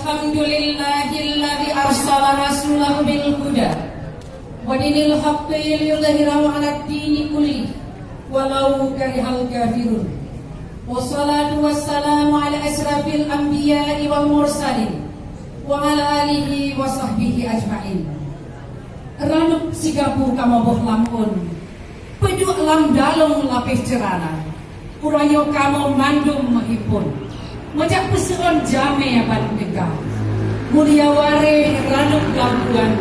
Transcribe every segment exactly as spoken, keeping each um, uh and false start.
Alhamdulillahilladzi arsala rasulahu bil huda wa dinil haqqi liyudhhirahu 'alad dini kullih walau karihal kafirun. Wassalatu wassalamu ala asyrafil anbiya'i wal mursalin wa ala alihi wa sahbihi ajma'in. Ranup sigapu kamoe boh lam ôn, peuduek lam dalông lapéh ceurana. Uroe nyoe kamoe mandum meuhimpon, meujak peuseuôn jamé ban teuka. Mulia waréh ranup lam tuan,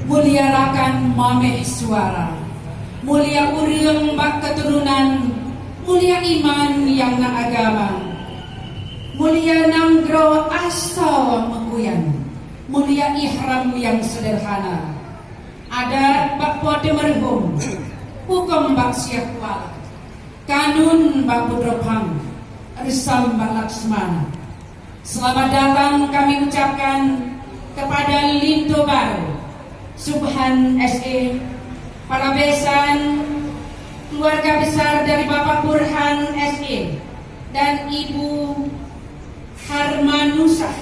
mulia rakan maméh suara. Mulia ureuëng bak keuturonan, mulia iman nyang na agama. Mulia nanggroe asoe meukuyan, mulia ihram nyang seudeurhana. Adat bak Po teumeureuhôm, hukôm bak Syiah Kuala, kanun bak Putroe Phang, reusam bak Laksmana. Selamat datang kami ucapkan kepada Linto Baru, Subhan S E, para besan, keluarga besar dari Bapak Burhan S E, dan Ibu Harmanusah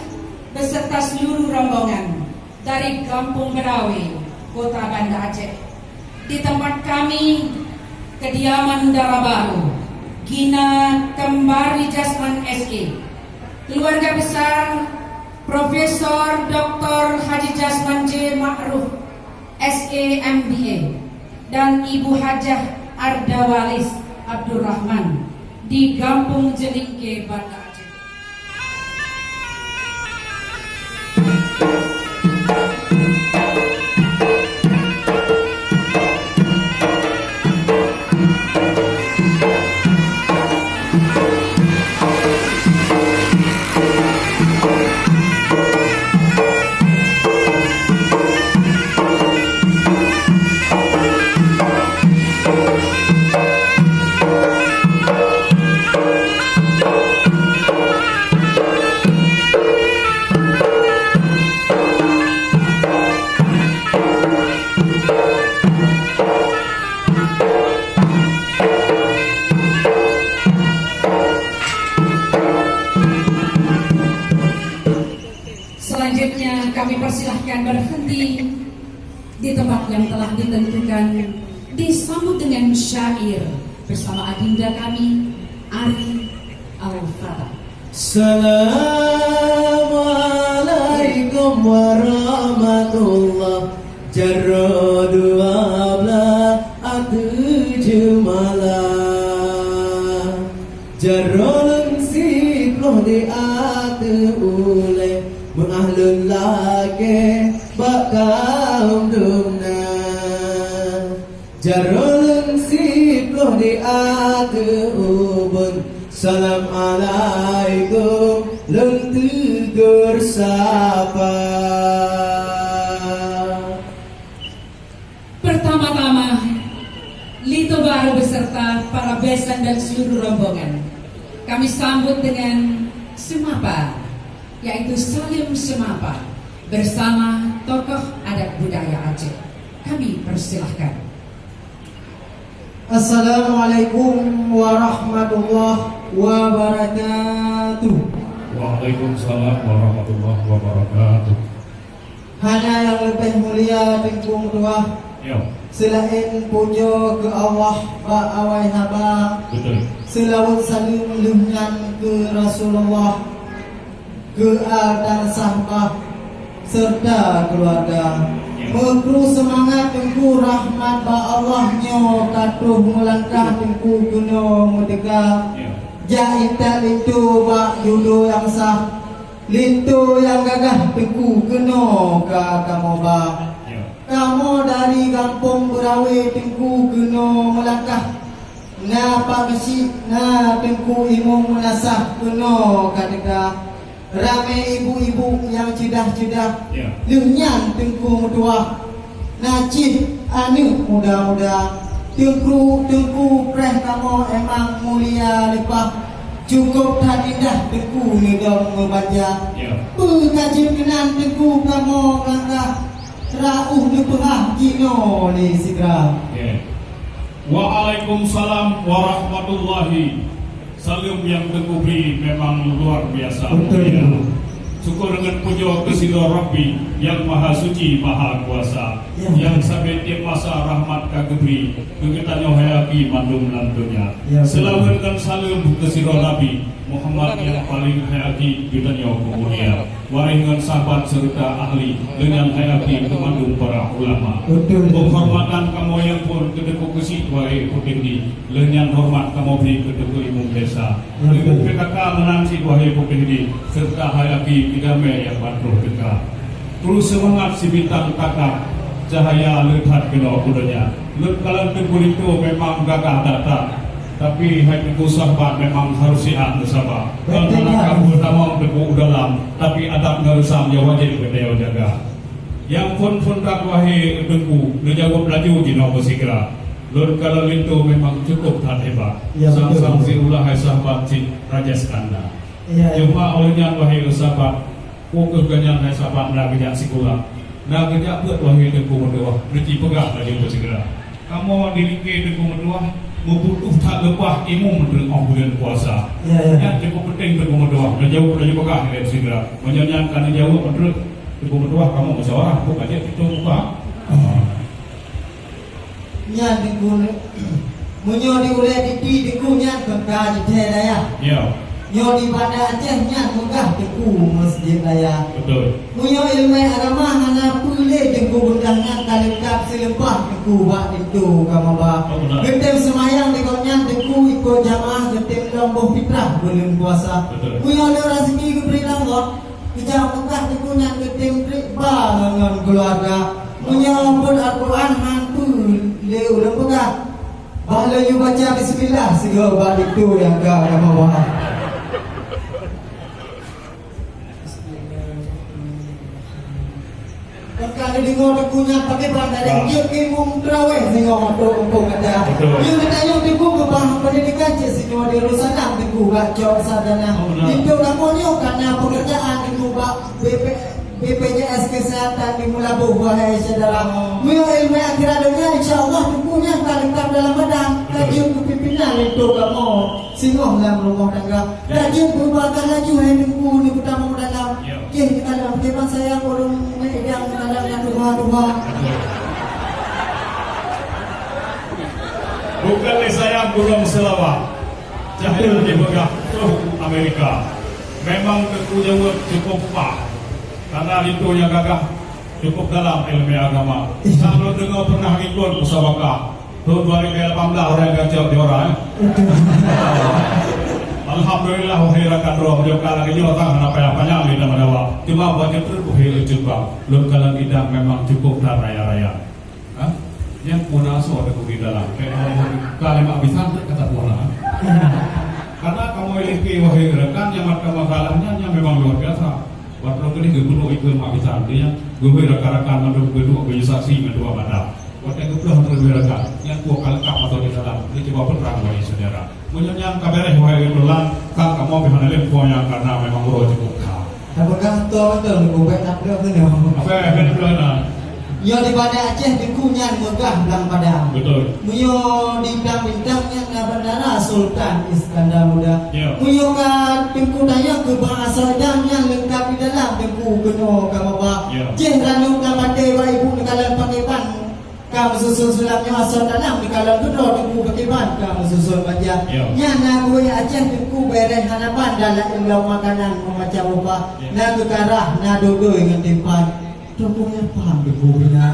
beserta seluruh rombongan dari Gampông Beurawe, Kota Banda Aceh. Di tempat kami, kediaman dara baru, Gina Kembari Jasman S E, keluarga besar Profesor Doktor Haji Jasman J Ma'ruf, S E M B A, dan Ibu Hajah Ardawalis Abdurrahman di Gampông Jelingke, Banda Aceh. Selanjutnya kami persilahkan berhenti di tempat yang telah ditentukan, disambut dengan syair bersama adinda kami, Ari Al-Fatah. Assalamualaikum warahmatullah. Jaroe dua blah ateueh jeumala. Jaroe lôn siploh di ateueh ulée, meu'ah lôn lakée bak kaum dum na. Jaroe lôn siploh di ateueh ubon, salam alaikum lôn teugor sapa. Pertama-tama, Linto Baru beserta para besan dan seluruh rombongan kami sambut dengan seumapa, yaitu saleuem seumapa bersama tokoh adat budaya Aceh. Kami persilahkan. Assalamualaikum warahmatullahi wabarakatuh. Waalaikumsalam warahmatullahi wabarakatuh. Hana nyang leubeh mulia Teungku Meutuah. Ya. Seulaén pujoe keu Allah bak awai haba. Betul. Seulaweuet saleuem lheueh nyan keu Rasulullah, keu Altan Sahbah, serta keuluwarga. Ya. Meukru seumangat Teungku, rahmat bak Allah nyoe ka troh meulangkah Teungku keunoe meuteuka. Ya. Jak intat linto bak judo nyang sah. Linto nyang gagah Teungku keunoe ka kamoe ba. Ya. Kamoe dari Gampông Beurawe Teungku keunoe meulangkah. Na Pak Geuchik, na Teungku Imeum Meunasah keunoe ka teuka. Ramé ibu-ibu nyang ceudah-ceudah. Ya. Lheueh nyan Teungku Meutuah. Na cit aneuk muda-muda, teungku-teungku preh kamoe emang mulia leupah, cukôp that indah teungku neudong meubanja. Ya. Peu ka jeuet keunan teungku kamoe langkah, rauh neupeuhah jinoe lé sigra. Ya. Waalaikumsalam warahmatullahi. Saleuem nyang teungku bri memang luar biasa mulia. Betul, betul. Syukur ngon pujoe keu sidroe Rabbi nyang Maha Suci, Maha Kuasa, ya, nyang sabe tiep masa rahmat ka geubri keu geutanyoe hai aki mandum lam donya. Ya, betul. Seulaweuet ngon saleuem keu sidroe Nabi Muhammad nyang paleng hai aki geutanyoe keu mulia. Waréh ngon sahabat seureuta ahli, lé nyan hai aki keu mandum para ulama. Betul. Penghormatan kamoe nyang phon keu Teungku Keuchik Tuha Putéh di, lé nyan horeumat kamoe bri keu Teungku Imum Desa. Ya, betul. Ibu P K K meunan cit Tuha Putéh di, seureuta hai aki kidamé nyang ban troh teuka. Terus seumangat si bintang takat, cahya le that keunoe u donya. Lôn kalon Teungku Lintô memang gagah that-that. Tapi hai Teungku sahabat memang harôh siat meusaba. Beutôi. Ngon aneuk kamoe tamong Teungku u dalam, tapi adat ngon reusam nyang wajéb geutanyoe jaga. Nyang phon-phon that wahé Teungku, neujaweueb laju jinoe beusigra. Lôn kalon Lintô memang cukup that hebat. Ya, betul. Sang-sang siulah hai sahabat cit Raja Iskandar. Ya, ya. Cuma óh lheueh nyan wahé sahabat, peu kheueh geuhnyan hai sahabat na geujak sikula. Na geujak beuet wahé Teungku meutuah, neuci peugah laju beusigra. Kamoe di lingkée Teungku meutuah, meubutuh that leupah imum treuk óh buleuen puasa. Ya, ya. Nyan cukup penting Teungku meutuah, neujaweueb laju peugah lé sigra. Meunyoe nyan ka neujaweueb treuk, Teungku meutuah kamoe musyawarah, buet ka jeuet pintoe buka. Nyan Teungku, meunyoe di Ulée Titi Teungku nyan kon ka jithée dayah. Ya. Nyoe di Banda Aceh nyan meugah Teungku meuseujid raya. Betul. Meunyoe ileumèe agama hana peue lé Teungku, beundang nyan ka leungkab seuleupah Teungku bak pintoe ka meuba. Oh, benar. Geutem seumayang di gobnyan Teungku ikot jamaah geutem lom boh fitrah buleuen puasa. Betul. Meunyoe le raseuki geubri lom gob, geujak meugah Teungku nyan geutem treb ba ngon keuluwarga. Meunyoe peuet Al-Quran han peue lé ulôn peugah, bah lôn yue baca bismillah sigoe bak pintoe nyang ka kamoe ba. Kon ka neudeungoe Teungku nyan pakiban dari jeuet imum teurawéh singoh trok Kampung Gata. Betul. Nyoe geutanyoe Teungku keubah pendidikan cit singoh di Darussalam Teungku bak cok sarjana. Oh, benar. Di Teungku kamoe nyoe ka na pekerjaan Teungku bak B P, B P J S Kesehatan di Meulaboh, wahai syedara. Oh. Meunyoe ileumèe akhirat donya, insya Allah Teungku nyan ka leungkab dalam badan. Betul. Ka jeuet keu pimpinan lé Teungku kamoe singoh lam rumoh tangga. Ya. Ka jeuet beubagah laju hai Teungku ni peutamong dalam. Ya. Jih, di dalam kiban sayang ureueng idang di dalam nyang tuha-tuha. Bukan lé sayang ureueng seulawah. Cahya di beugah troh Amerika. Memang Teungku jaweueb cukup paih. Karena Lintô nyang gagah cukup dalam ileumèe agama. Iya. Sang lôn deungoe pernah ikot musabakah. Thôn dua ribu lapan belas orang yang cok juara, eh. Alhamdulillah, wahai rakan droe, meunyoe ka lagèe nyoe, sang hana payah panyang lé nama dawa. Cuma buat jeuet treuk, wahai leucun bang, lôn kalon idang memang cukup that raya-raya. Ha? Nyang puna asoe teuku di dalam. Kayak orang kalimat bisan tak kata puna. Karena kamoe lihke, wahai rakan, nyang mata masalahnya, nyang memang luar biasa. Watèe keudeh geupeulok ikeu mak bisan, dia geuhôi rakan-rakan mandum geuduek beu saksi mandua mata. Watèe geupeulok mandum geuhôi rakan, nyang kuah ka leungkab atau di dalam, dia cuba peutrang, wahai syedara. Meunyoe nyan ka beureh, wahai ulôn, sang kamoe pih hana lé muphom nyang, karena memang uroe cukup that. Tapeugah beutôi, beutôi, Teungku, bèk tapeugah beutôi. Apa, apa, apa, apa? Nyoe di Banda Aceh Teungku nyan meugah blang padang. Betul. Meunyoe di Blang Bintang nyan na bandara Sultan Iskandar Muda. Ya. Meunyoe ka Teungku tanyong keu bang asoe idang nyan leungkab di dalam Teungku keunoe ka meuba. Ya. Jih ranup lam batèe bak ibu neukalon pakaiban ka meususon sulam, nyoe asoe dalam neukalon keudroe Teungku pakaiban ka meususon bajèe. Ya. Nyan na kueh Aceh Teungku beureh hana ban dalam ilok makanan meumacam rupa. Ya. Na keukarah, na dodoi ngon timphan. Teungku nyan paham Teungku nyan.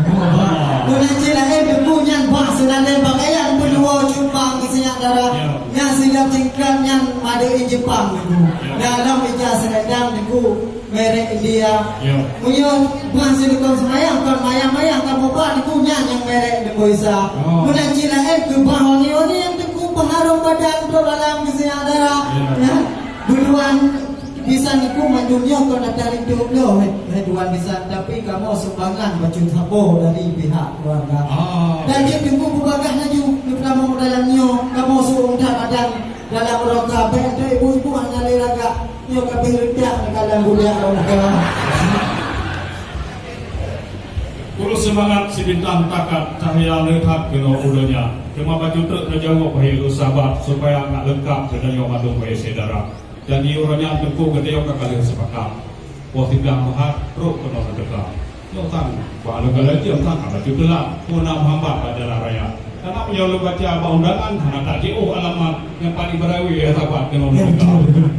Meunan cit laén Teungku nyan bah seunandai pakaian peuduo cumbang keu sinyak dara. Ya. Nyan silop cingkrang nyan made in Jepang Teungku. Ya. Dalam ija seurendang Teungku merek India. Ya. Meunyoe bah silikon seumayang kon mayang-mayang ka meuba Teungku nyan nyang merek Teungku Isa. Oh. Meunan cit laén keu bah wangi-wangi nyang Teungku peuharôm badan trok dalam keu sinyak dara. Ya. Ya. Beuduan Bisan Teungku mandum nyoe kon ata rindu bloe, hai, hai tuan bisan, tapi kamoe sumbangan bacut saboh dari pihak keluarga. Ah. Dan jeuet Teungku beubagah laju, neupeutamong dalam nyoe, kamoe seuuem that badan dalam roka, bèk enteuk ibu-ibu hana lé lagak, nyoe ka pih reutah neukalon budak roka. Terus seumangat si bintang takat, cahya le that keunoe u donya. Teuma bacut treuk neujaweueb, wahé sahabat, supaya ka leungkab geutanyoe mandum, wahé syedara. Janji uroe nyan Teungku geutanyoe ka ka lheueh seupakat. Poh tiga Mahat, trok keunoe neuteuka. Nyoe sang, bak leuka laju sang ka bacut teulam, peue na meuhambat bak jalan raya. Karena meunyoe lôn baca bak undangan, hana tajiôh alamat nyang paling beurawe, ya, sahabat keunoe neuteuka.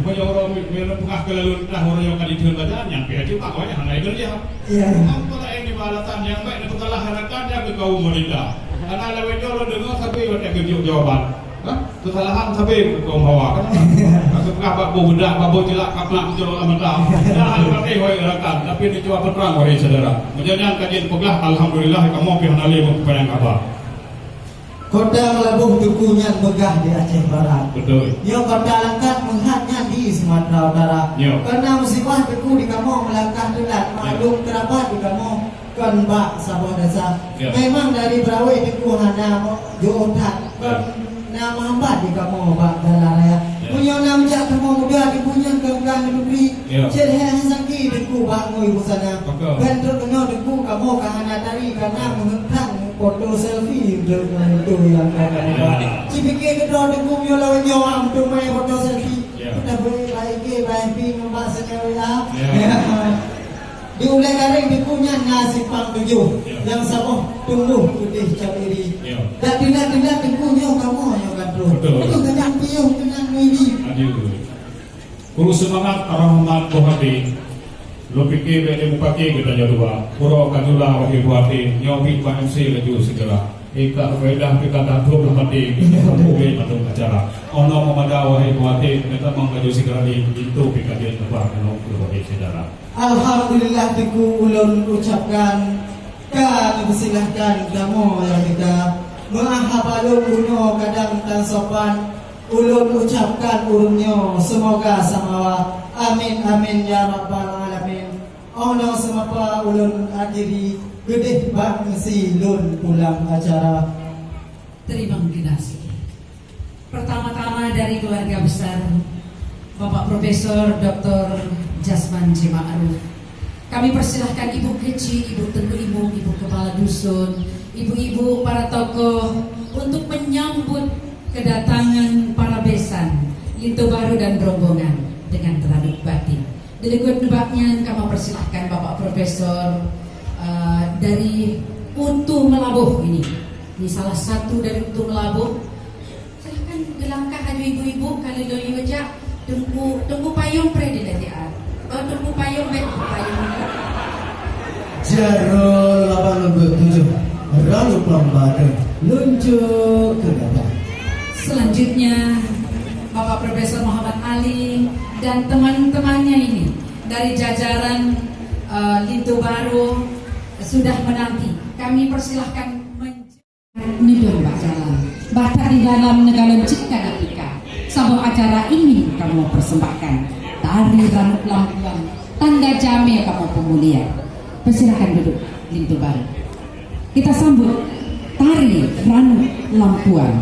Meunyoe uroe mi-, mi-, peugah keu lalu lintas uroe nyoe ka jitheun baca, nyang pih cuba awaknyan hana keureuja. Iya. Nyan peue laén nibak alasan nyang bèk neupeusalah rakan nyang keu kaum wanita. Karena lawét nyoe lôn deungoe sabe watèe geujok jawaban. Hah? Keusalahan sabe keu kaum hawa. Ka geupeugah bak boh beudak, bak boh cilak, ka peunak geucolok lam mata. Dah hana patéh, wahai rakan, tapi neucuba peutrang, wahai syedara. Meunyoe nyan ka jeuet peugah, alhamdulillah, kamoe pih hana lé meupanyang haba. Kota Meulaboh Teungku nyan meugah di Aceh Barat. Betul. Nyoe kota Langkat, meuhat nyan di Sumatera Utara. Nyoe. Keureuna musibah Teungku di kamoe meulangkah teulat, ya, maklum keurabat di kamoe kon bak saboh desya. Ya. Memang dari Beurawe Teungku hana mo-, jiôh that. Ya. Kon na meuhambat di kamoe bak jalan raya. Ya. Meunyoe na meujak kamoe muda di bunyang keu-keu neuturi, ya, cit lhèe han sakét Teungku bak ngui busana. Betul. Ban trok keunoe Teungku kamoe ka hana tari, ka na meuheuntang foto selfie untuk ngon linto nyang ka muda. Ya. Cipike keudroe Teungku meunyoe lawan nyoe untuk main foto selfie. Ya. Kita beri bak I G, bak F B, ngon bak senior W A. Ya. Ya. Di Ulèe Garéng Teungku nyan na simpang tujoh, ya, nyang saboh tumboh keudeh cap iri. Ya. Dak teulat-teulat Teungku nyoe kamoe nyang ka trôh. Betul. Betul, keunyan piôh, keunyan midi. Aduh. Kuru seumangat, rahmat boh até. Lôn pike bèk lé mupake geutanyoe dua. Uroe ka jula, wahé boh até. Nyoe pih bak M C laju segera. Ika faedah pih ka tatrôk lam até, ubé mandum acara. Ono meumada, wahé boh até, geutamong laju sigoe lé, linto pih ka jeuet neuba keunoe keu wahé syedara. Alhamdulillah Teungku ulôn ucapkan, ka neupeusilahkan kamoe nyang teuka. Meu'ah haba lôn bunoe kadang tan sopan, ulôn ucapkan ureueng nyoe seumoga samawa. Amin, amin, ya rabbal alamin. Óh lheueh seumapa ulôn akhiri, keudeh bak M C lôn pulang acara. Terima kasih. Pertama-tama dari keluarga besar Bapak Profesor Doktor Jasman J Ma'ruf. Kami persilahkan Ibu Keuchik, Ibu Teungku Imum, Ibu Kepala Dusun, ibu-ibu, para tokoh untuk menyambut kedatangan para besan, linto barô dan rombongan dengan teuradeup batin. Dilikot nibak nyan, kamoe persilahkan Bapak Profesor, eh, dari Utu Meulaboh ini. Ini salah satu dari Utu Meulaboh. Silahkan geulangkah aju ibu-ibu, kali lôn yue jak. Teungku, Teungku Payong preh di latihan. Oh, Teungku Payong, bèk Teungku Payong. Jaroe lapan lôn beuet tujoh, ranup lam batèe, lôn jok keu gata. Selanjutnya, Bapak Profesor Muhammad Ali dan teman-temannya ini dari jajaran, eh, Linto Barô sudah menanti. Kami persilahkan men- Neudong bak jalan. Bak that di dalam neukalon cit ka na pika. Saboh acara ini kamoe persembahkan. Tari Ranup Lampuan, tanda jamé kamoe peumulia. Persilakan duduk, Linto Barô. Kita sambut tari Ranup Lampuan.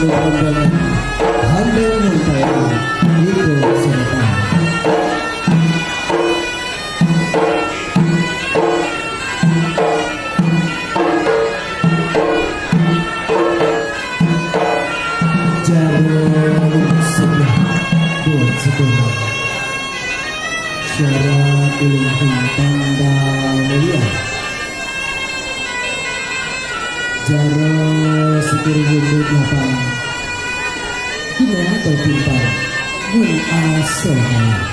Rombongan hamba nyang kaya ikut serta. Jaroe sebelah buet sebelah. Syarat ulôn bintang dan mulia. Jaroe sikeuruyeuen lapang. Keunoe teupimpang ngon asoe manyang.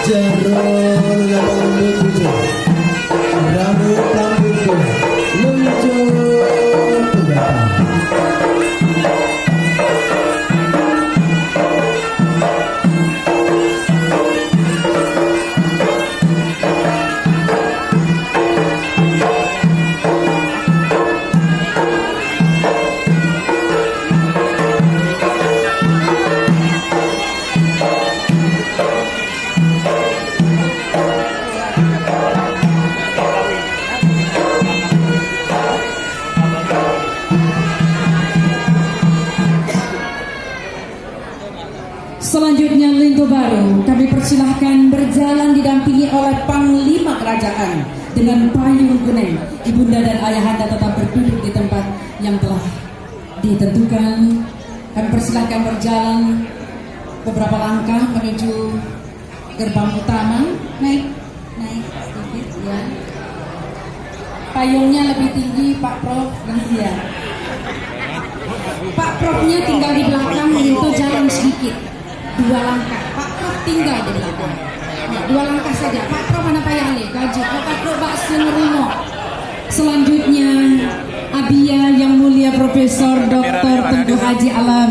Jaroe leunaban lôn tujoh, ramé plam beudoh lôn jok keu gata. Selanjutnya, linto baru kami persilahkan berjalan didampingi oleh Panglima Kerajaan dengan payung kuning. Ibunda dan ayahanda tetap berduduk di tempat yang telah ditentukan. Kami persilahkan berjalan beberapa langkah menuju gerbang utama. Naik, naik sedikit, ya. Payungnya lebih tinggi, Pak Prof, nanti, ya. Pak Profnya tinggal di belakang, linto jalan sedikit. Dua langkah. Pak Prof tinggal di belakang. Ya, dua langkah saja. Pak Prof hana payah lé, gaji. Pak Prof bak seumeurimo. Selanjutnya, Abia Yang Mulia Profesor Doktor Teuku Haji Alam.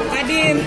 Hadir.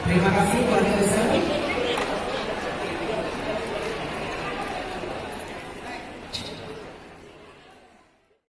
Terima kasih kepada